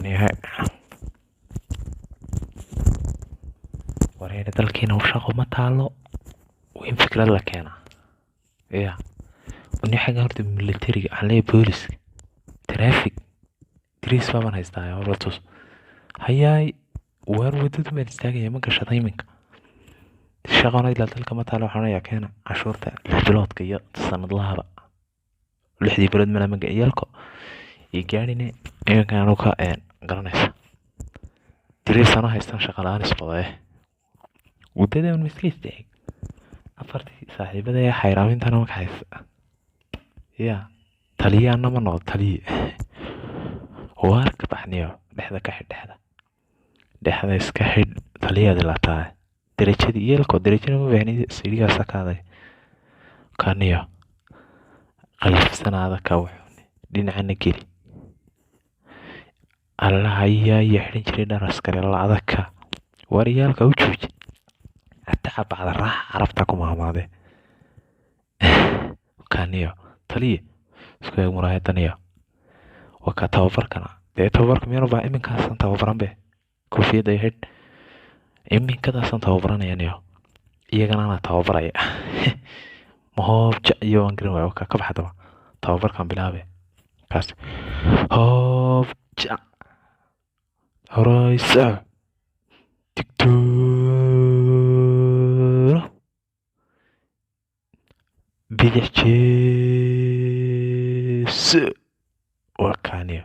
Yahay wareere dalkiina u shaqo ma taalo, waa in fikrad la keenaa. Ya ni xagga horta militariga waxaan leeyahay, booliska traffic dariis baaban haystaa oo la tus hayaay. Waar wadadu baan istaagaya ma gashada iminka shaqona ilaa dalka ma taalo. Waxaan onayaa keena cashuurta 6 biloodka iyo sanadlahaba, 6dii bilood mana maga iyalko iyo gaadhine iminka anu ka garanaysa dariis ano haystaan shaqa la-aan isbadaye wadada un iska istaag. Afartii saaxiibada ee xayraamintana ma kaxaysa ya taliye anna ma noqdo taliye. Waar ka baxniyo, dhexda ka xidh, dhexda dhexda iska xidh, taliyaad ilaa tahay darajadii yeelko darajada ma baahni sirigaasa ka adag kaniyo qalifsanaada ka wuxuuni dhinacana geli allaha ayaa iyo xidhan jiray dhar askari la adagka. Waar iyaalka u jooji hataa bacda raaxa carabta ku maamaade kaniyo taliye isku eeg muraayadaniyo. Waa ka tababarkana dee, tababarka miyaanu baa iminkaasan tababaran be koofiyadda iyo xidh iminkadaasaan tababaranayaniyo iyagana anaa tababaraya mahoobja iyo waan garan waaya. Ka baxdaba tababarkan bilaabe kaas hoobja horeysa digtoono bidix jeeso waa kaaniyo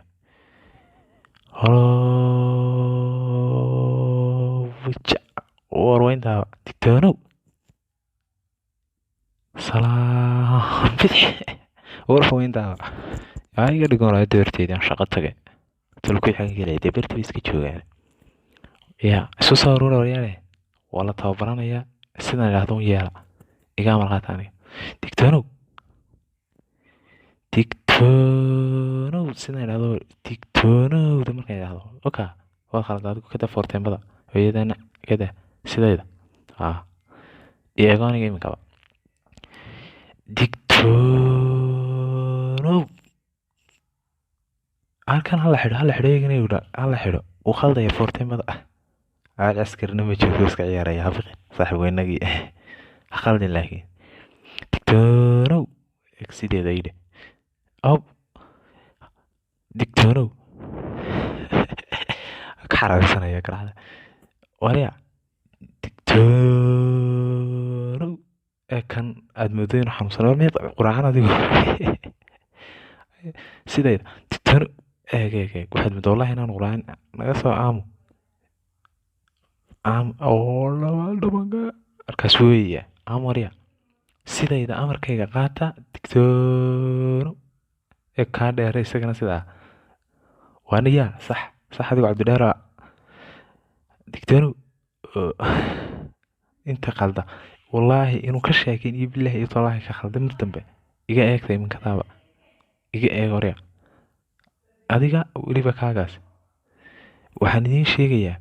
horowja warweyntaa digtoonow salaam bidix warweyntaa iga dhigon raayada horteeda aan shaqo tagay tolku xagan gelaya dee berti bay iska joogaan. Ya isu soo aruura waryaale, waa la tababaranayaa sidaan idhaahdo un yeela, iga amar qaata aniga. Digtoonow, digtoonow, sidaan idhaahdo digtoonowda markaan idhaahdo oka waa khalad. Adigu kada foorteembada hooyadana kada sidayda ah iyo aniga iminkaba digtoonow. Halkan hala xidho, hala xidho iyagana yidha hala xidho, uu khaldaya foorteemada. Caad askarina ma joogto, iska ciyaaraya habiqi saaxiib weynagii ha khaldin, laakiin digtoonow sideeda yidhi ob digtoonow ka xaraabisanaya garacda warya digtoonow ee kan aad moodo inuu xanuunsan war miyaad quraacan adigu sidayda digtoonow. Eeg eeg eeg, waxaad moodaa wallahi inaan quraacan naga soo aamu aam oo laba dhabanka markaas weeya aamu warya sidayda amarkayga qaata digtoonow ee kaa dheere isagana sidaa waana yaa sax sax adigo Cabdidheera digtoonow inta qalda wallaahi inuu ka sheekeyn iyo bilaahi iyo tolaahi ka khalda mid dambe iga eegta iminkadaaba iga eeg warya adiga weliba kaagaas. Waxaan idiin sheegayaa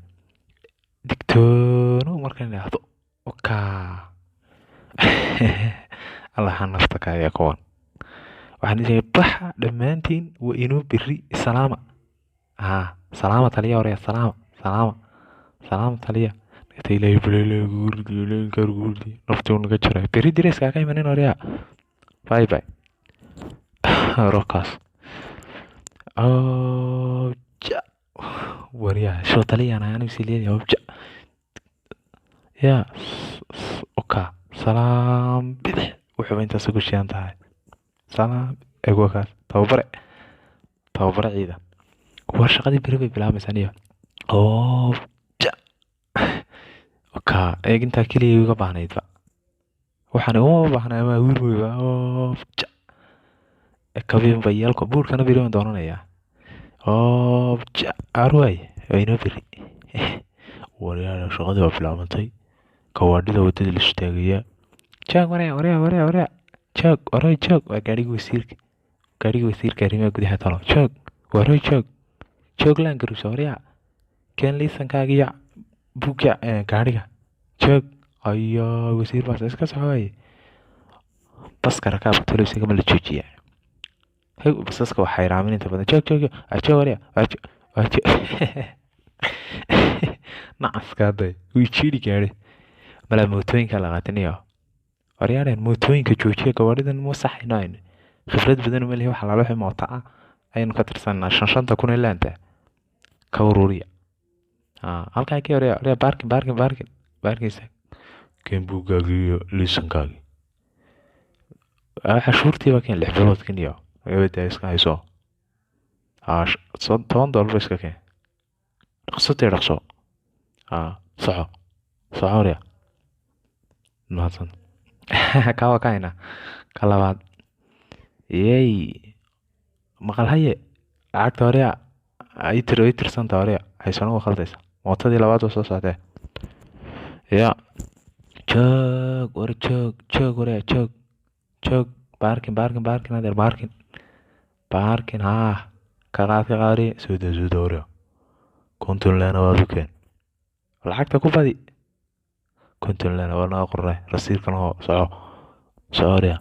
digtoonow markaan idhaahdo okaa allaha nafta kaaga kuwan. Waxaan idin sheegay baxa dhammaantiin, waa inoo berri. Salaama haa salaama taliya warya, salaama salaama salaama taliya. Inta ilaahay baleelay guurdi ilaahay gaar guurdi naftii naga jaray berri direeska ka imanin warya. Bye bye rokaas ja waryaa soo taliyaan anigu siliyada hobja ya oka salaam bidix wuxuu intaas ugu shidan tahay salaam eegwakaas tababare tababare ciidan. War shaqadii beri bay bilaabaysaa niyo oo ja oka eeg intaa keliya iga baahnaydba waxaan uma baahnaa ama wiil weyba oo ja kabiinba yeelko buurkana beri baan doonanayaa oo ja arwaay waa inoo beri waryaala. Shaqadii waa bilaabantay, gawaadhida wadada la istaagayaa. Joog waryaa waryaa waryaa waryaa joog waroy joog. Waa gaadhigii wasiirka, gaadhigii wasiirka arrimaha gudaha talo. Joog waroy joog joog laan garuusa waryaa keen liisankaaga iyo buugga gaadhiga joog. Ayaa wasiir baas iska soco waaye. Baska rakaabka talo isagama la joojiyaa? Hey, basaska waa xayraamin inta badan. Joog joog joog, joog waryaa. Waa Nacaska hadday wii jiiri gaadhay. Malaa mootooyinka la qaatinayo. Waryaareen, mootooyinka joojiya, gawaadhidan ma saxayno. Aynu khibrad badan uma lihi, waxa lala wixii moota ah ayaynu ka tirsanaa. 5-5-ta kun ee laanta ka ururiya. Halkaa ka waryaa, waryaa, parking, parking, parking, parking istaag. Keen buuggaagii iyo liisankaagii. Cashuurtiiba keen, 6 biloodkan iyo gabadha iska hayso. $10 ba iska keen. Dhaqso tee, dhaqso. Soco, soco waryaa. Mahadsan. Kaa waa ka haynaa. Ka labaad. Yeey, maqal haye, lacagta waryaa ay tir, ay tirsanta waryaa, haysano waa khaldaysa. Mootadii labaad waa soo socotee. Ya joog war, joog, joog waryaa, joog, joog. Parking, parking, parking adeer, parking, parking. Haa, ka qaad, ka qaad waryaa. Soo daa, soo daa waryaa. 50 leena waad u keen, lacagta ku badi. 50 leena waa naga qornay rasiidkan. Hoo, soco, soco waryaa.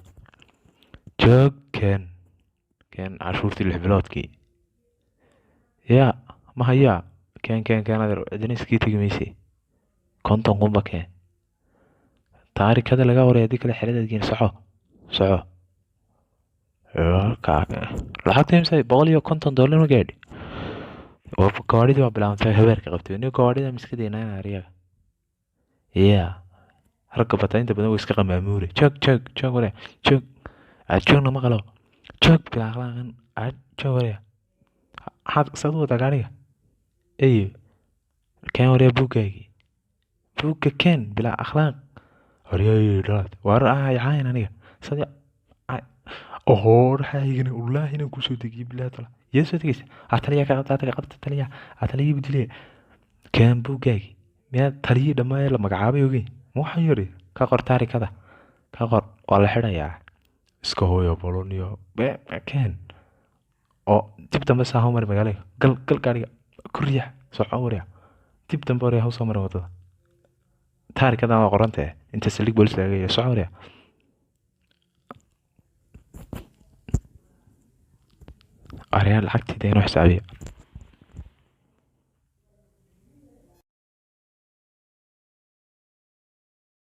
Joog, keen, keen cashuurtii 6 biloodkii. Yaa ma hayaa? Keen, keen, keen adeer, cidina iskaga tegi mayse. 50,000 ba keen. Taarikada laga waray, haddii kale xeradaad geen. Soco, soco. Lacagta imisa? $150 ma gaadhi? Gawaadhidii waa bilaabantay habeerka qabtay. Ni gawaadhida miska daynaa ariyaga. Yaa ragga bataa inta badan way iska qamaamuure. Joog, joog, joog waryaa, joog. Aad joogna ma qalo. Joog, bilaa akhlaaqan. Aad joog waryaa. Maxaad saad u wadaa gaariga? Eyo, keen waryaa buuggaagii, buugga keen, bilaa akhlaaq. Waryaay, dhalaad war ay caayan aniga sadi. Ohoo, dhaxaygana wallaahi inaan kusoo degiyay, bilaa tala. Yaa soo degaysa? Aa taliya ka qabta, ka qabta taliya. Aa taliya bedeliya. Keen buuggaagii. Miyaad taliyii dhammaa la magacaabay ogeyn? Ma waxaan yiri ka qor taarikada, ka qor, waa la xidhayaa. Iska hooyo boloniyo keen oo dib dambe saa mari magaalada. Gal, gal gaariga ku riyax, soco waryaa. Dib dambe waryaa hau soo marin wadada. Taarikadan waa qorantee inta saldhig boolis laga geeyo. Soco waryaa. Aryaa, lacagtayda inoo xisaabiya.